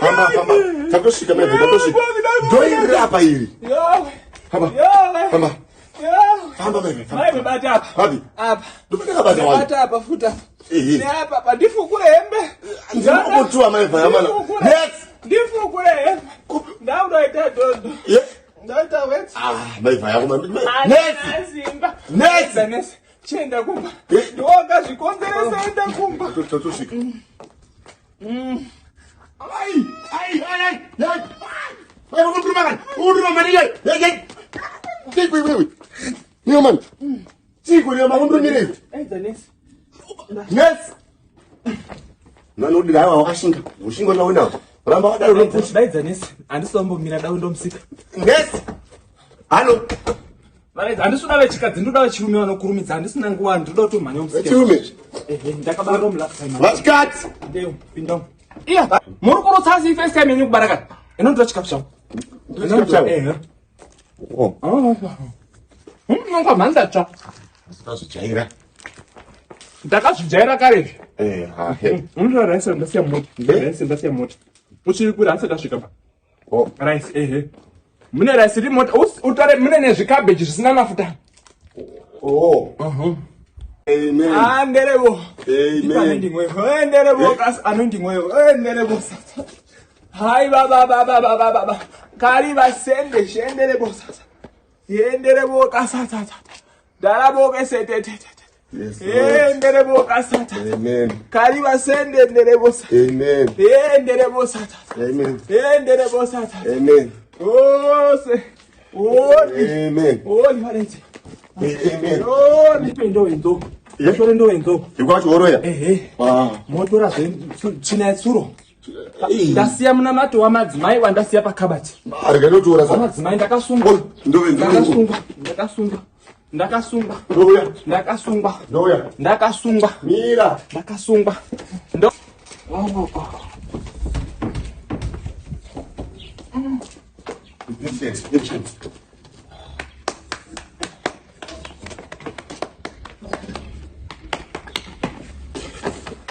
Famba, famba. Tatosvika mai, tatosvika. Ndoiri apa iri. Famba. Famba. Famba mai. Mai bata apa. Papi. Apa. Ndopakabata wani. Bata apa futa. Ehe. Neapa pa ndifukure hembe. Ndinokutua mai vayamana. Next. Ndifukure hembe. Ndaunoita dondo. Yeah. Ndaita wet. Ah, mai vayako mai. Next. Simba. Next. Next. Chienda kumba. Eh. Ndiwakazvikonzeresa enda kumba. Tatosvika. Ai, ai, ai, ai. Ai. Mai vakunduruma kani. Unduruma mani yai. Yai yai. Chiko iwewe. Niyo mani. Chiko niyo makundurumire iwe. Aidza nesi. Nesi. Nanodira hawa wakashinga. Ushingo nawe nawo. Ramba wadaro unopushi. Daidza nesi. Handisi dau ndomusika. Nesi. Halo. Varaidza handisi kuda vechikadzi ndoda vechirume vanokurumidza handisina nguva ndinoda kutomhanya musika. Vechirume. Ehe ndakabara mu last time. Vachikadzi. Ndeyo pinda. Iya muri kurutsa asi first time yenyu kubara kani. Inondiwa chikafu changu. Chikafu changu? Ehe. Oh. Nonga mhanza tsva. Ndazvijaira. Ndakazvijaira kare izvi. Eh, ha. he. Unotora rice ndasiya mota. Eh? Rice ndasiya mota. Uchiri kuri handisati asvika pa. Oh. Rice ehe. Mune rice riri mota. Utore mune nezvikabeji zvisina mafuta. Oh. Amen. Ah, nderebo. Amen. Anondingweyo. Nderebo kasi anondingweyo. Nderebo. Hai baba baba baba baba. Kari basende shenderebo sasa. Yenderebo kasata. Darabo kesete tete. Yes. Lord. Yenderebo kasata. Amen. Kari basende nderebo sasa. Amen. Yenderebo sata. Amen. Yenderebo sata. Amen. Ose. Oli. Amen. Oli valete. Amen. Oli pendo endo. Yeah. Tore ndo endo. Ikwachioroya. Ehe. Ah. Motora zve tsvina yetsuro. Ei. Ndasiya munamato wamadzimai wandasiya pakabati. Arega ndotora sa. Wamadzimai ndakasungwa. Oi, ndove ndove. Ndakasungwa. Ndakasungwa. Ndakasungwa. Ndouya. Ndakasungwa. Ndouya. Ndakasungwa. Mira. Ndakasungwa. Ndo Oh, oh. Listen.